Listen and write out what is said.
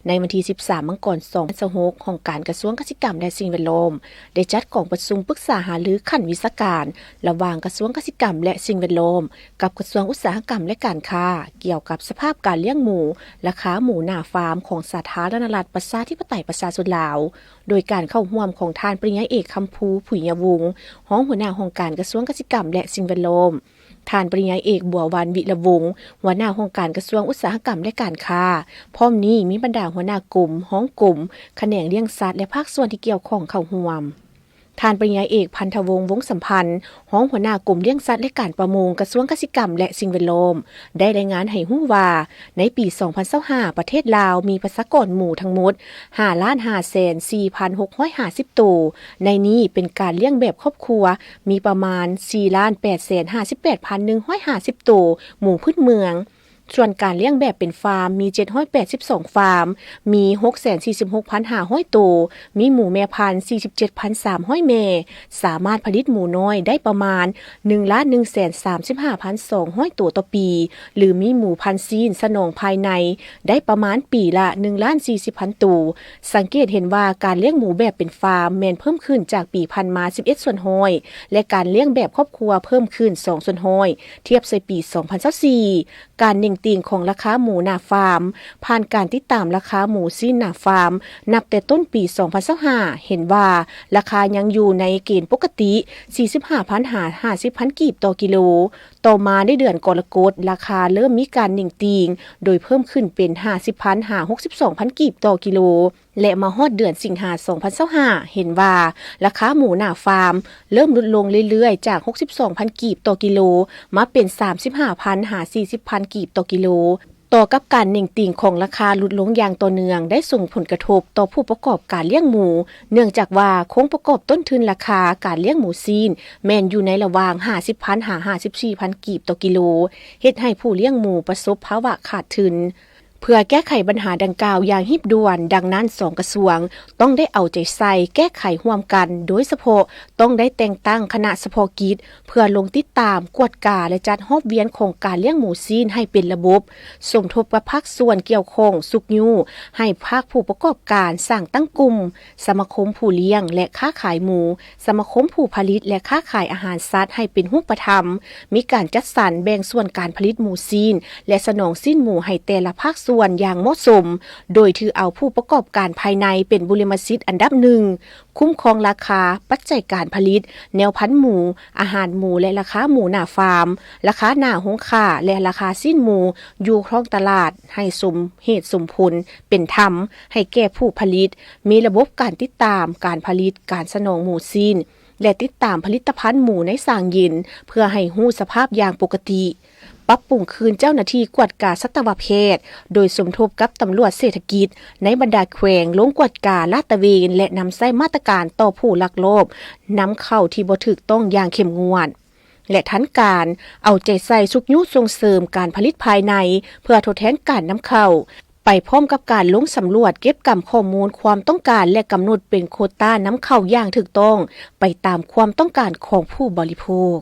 ໃນວັນທີສິບສາມ ມັງກອນ ສອງພັນຊາວຫົກ ຫ້ອງການກະຊວງກະສິກຳ ແລະ ສິ່ງແວດລ້ອມ ໄດ້ຈັດກອງປະຊຸມປຶກສາຫາລືຂັ້ນວິຊາການ ລະຫວ່າງກະຊວງກະສິກຳ ແລະ ສິ່ງແວດລ້ອມ ກັບກະຊວງອຸດສາຫະກຳ ແລະ ການຄ້າ ກ່ຽວກັບສະພາບການລ້ຽງໝູ, ລາຄາໝູໜ້າຟາມຂອງສາທາລະນະລັດ ປະຊາທິປະໄຕ ປະຊາຊົນລາວ ໂດຍການເຂົ້າຮ່ວມຂອງທ່ານປະລິນຍາເອກ ຄຳພູ ຜຸຍຍະວົງ ຮອງຫົວໜ້າຫ້ອງການກະຊວງກະສິກຳ ແລະ ສິ່ງແວດລ້ອມ, ທ່ານປະລິນຍາເອກ ບົວວັນ ວິລະວົງ ຫົວໜ້າຫ້ອງການກະຊວງອຸດສາຫະກຳ ແລະ ການຄ້າ. ພ້ອມນີ້ມີບັນດາຫົວໜ້າກົມ, ຮອງກົມ, ຂະແໜງລ້ຽງສັດ ແລະ ພາກສ່ວນທີ່ກ່ຽວຂ້ອງເຂົ້າຮ່ວມ. ທ່ານປະລິນຍາເອກ ພັນທະວົງ ວົງສຳພັນ ຮອງຫົວໜ້າກົມລ້ຽງສັດ ແລະ ການປະມົງ ກະຊວງກະສິກຳ ແລະ ສິ່ງແວດລ້ອມ ໄດ້ລາຍງານໃຫ້ຮູ້ວ່າ ໃນປີສອງພັນຊາວຫ້າ ປະເທດລາວມີປະຊາກອນໝູທັງໝົດ ຫ້າລ້ານຫ້າແສນສີ່ພັນຫົກຮ້ອຍຫ້າສິບໂຕ, ໃນນີ້ເປັນການລ້ຽງແບບຄອບຄົວ ມີປະມານສີ່ລ້ານແປດແສນຫ້າສິບແປດພັນໜຶ່ງຮ້ອຍຫ້າສິບໂຕ, ໝູພື້ນເມືອງ. ສ່ວນການລ້ຽງແບບເປັນຟາມມີເຈັດຮ້ອຍແປດສິບສອງຟາມ, ມີຫົກແສນສີ່ສິບຫົກພັນຫ້າຮ້ອຍໂຕ, ມີໝູແມ່ພັນສີ່ສິບເຈັດພັນສາມຮ້ອຍແມ່, ສາມາດຜະລິດໝູນ້ອຍໄດ້ປະມານໜຶ່ງລ້ານໜຶ່ງແສນສາມສິບຫ້າພັນສອງຮ້ອຍໂຕຕໍ່ປີ ຫຼື ມີໝູພັນຊີ້ນສະໜອງພາຍໃນໄດ້ປະມານປີລະໜຶ່ງລ້ານສີ່ສິບພັນໂຕ. ສັງເກດເຫັນວ່າການລ້ຽງໝູແບບເປັນຟາມແມ່ນເພີ່ມຂຶ້ນຈາກປີຜ່ານມາສິບເອັດສ່ວນຮ້ອຍ ແລະ ການລ້ຽງແບບຄອບຄົວເພີ່ມຂຶ້ນສອງສ່ວນຮ້ອຍ ທຽບໃສ່ປີສອງພັນຊາວສີ່. ການເໜັງຕີງຂອງລາຄາໝູໜ້າຟາມ ຜ່ານການຕິດຕາມລາຄາໝູຊີ້ນໜ້າຟາມ ນັບແຕ່ຕົ້ນປີສອງພັນຊາວຫ້າ ເຫັນວ່າລາຄາຍັງຢູ່ໃນເກນປົກກະຕິ ສີ່ສິບຫ້າພັນຫາຫ້າສິບພັນກີບຕໍ່ກິໂລ. ຕໍ່ມາໃນເດືອນກໍລະກົດ ລາຄາເລີ່ມມີການເໜັງຕີງ ໂດຍເພີ່ມຂຶ້ນເປັນຫ້າສິບພັນຫາຫົກສິບສອງພັນກີບຕໍ່ກິໂລ ແລະ ມາຮອດເດືອນສິງຫາສອງພັນຊາວຫ້າ ເຫັນວ່າລາຄາໝູໜ້າຟາມເລີ່ມຫຼຸດລົງເລື້ອຍໆ ຈາກຫົກສິບສອງພັນກີບຕໍ່ກິໂລ ມາເປັນສາມສິບຫ້າພັນຫາສີ່ສິບພັນກີບຕໍ່ກິໂລ. ຕໍ່ກັບການເໜັງຕີງຂອງລາຄາຫຼຸດລົງຢ່າງຕໍ່ເນື່ອງ ໄດ້ສົ່ງຜົນກະທົບຕໍ່ຜູ້ປະກອບການລ້ຽງໝູ ເນື່ອງຈາກວ່າໂຄງປະກອບຕົ້ນທຶນລາຄາການລ້ຽງໝູຊີ້ນ ແມ່ນຢູ່ໃນລະຫວ່າງຫ້າສິບພັນຫາຫ້າສິບສີ່ພັນກີບຕໍ່ກິໂລ, ເຮັດໃຫ້ຜູ້ລ້ຽງໝູປະສົບພາວະຂາດທຶນ. ເພື່ອແກ້ໄຂບັນຫາດັ່ງກ່າວຢ່າງຮີບດ່ວນ, ດັ່ງນັ້ນສອງກະຊວງຕ້ອງໄດ້ເອົາໃຈໃສ່ແກ້ໄຂຮ່ວມກັນ, ໂດຍສະເພາະຕ້ອງໄດ້ແຕ່ງຕັ້ງຄະນະສະເພາະກິດ ເພື່ອລົງຕິດຕາມ, ກວດກາ ແລະ ຈັດຮອບວຽນຂອງການລ້ຽງໝູຊີ້ນໃຫ້ເປັນລະບົບ, ສົມທົບກັບພາກສ່ວນກ່ຽວຂ້ອງຊຸກຍູ້ໃຫ້ພາກຜູ້ປະກອບການສ້າງຕັ້ງກຸ່ມ, ສະມາຄົມຜູ້ລ້ຽງ ແລະ ຄ້າຂາຍໝູ, ສະມາຄົມຜູ້ຜະລິດ ແລະ ຄ້າຂາຍອາຫານສັດໃຫ້ເປັນຮູບປະທຳ, ມີການຈັດສັນແບ່ງສ່ວນການຜະລິດໝູຊີ້ນ ແລະ ສະໜອງຊີ້ນໝູໃຫ້ແຕ່ລະພາກສ່ວນຢ່າງເໝາະສົມ, ໂດຍຖືເອົາຜູ້ປະກອບການພາຍໃນເປັນບຸລິມະສິດອັນດັບໜຶ່ງ, ຄຸ້ມຄອງລາຄາ, ປັດໄຈການຜະລິດ, ແນວພັນໝູ, ອາຫານໝູ ແລະ ລາຄາໝູໜ້າຟາມ, ລາຄາໜ້າໂຮງຄ້າ ແລະ ລາຄາຊີ້ນໝູຢູ່ທ້ອງຕະຫຼາດໃຫ້ສົມເຫດສົມຜົນ, ເປັນທຳໃຫ້ແກ່ຜູ້ຜະລິດ, ມີລະບົບການຕິດຕາມການຜະລິດ, ການສະໜອງໝູຊີ້ນ ແລະ ຕິດຕາມຜະລິດຕະພັນໝູໃນສາງເຢັນ ເພື່ອໃຫ້ຮູ້ສະພາບຢ່າງປົກກະຕິ. ປັບປຸງຄືນເຈົ້າໜ້າທີ່ກວດກາສັດຕະວະແພດ ໂດຍສົມທົບກັບຕຳຫຼວດເສດຖະກິດໃນບັນດາແຂວງລົງກວດກາລາດຕະເວນ ແລະ ນຳໃຊ້ມາດຕະການຕໍ່ຜູ້ລັກລອບນຳເຂົ້າທີ່ບໍ່ຖືກຕ້ອງຢ່າງເຂັ້ມງວດ ແລະ ທັນການ, ເອົາໃຈໃສ່ຊຸກຍູ້ສົ່ງເສີມການຜະລິດພາຍໃນ ເພື່ອທົດແທນການນຳເຂົ້າ, ໄປພ້ອມກັບການລົງສຳຫຼວດເກັບກຳຂໍ້ມູນຄວາມຕ້ອງການ ແລະ ກຳນົດເປັນໂຄຕ້ານຳເຂົ້າຢ່າງຖືກຕ້ອງ ໄປຕາມຄວາມຕ້ອງການຂອງຜູ້ບໍລິໂພກ.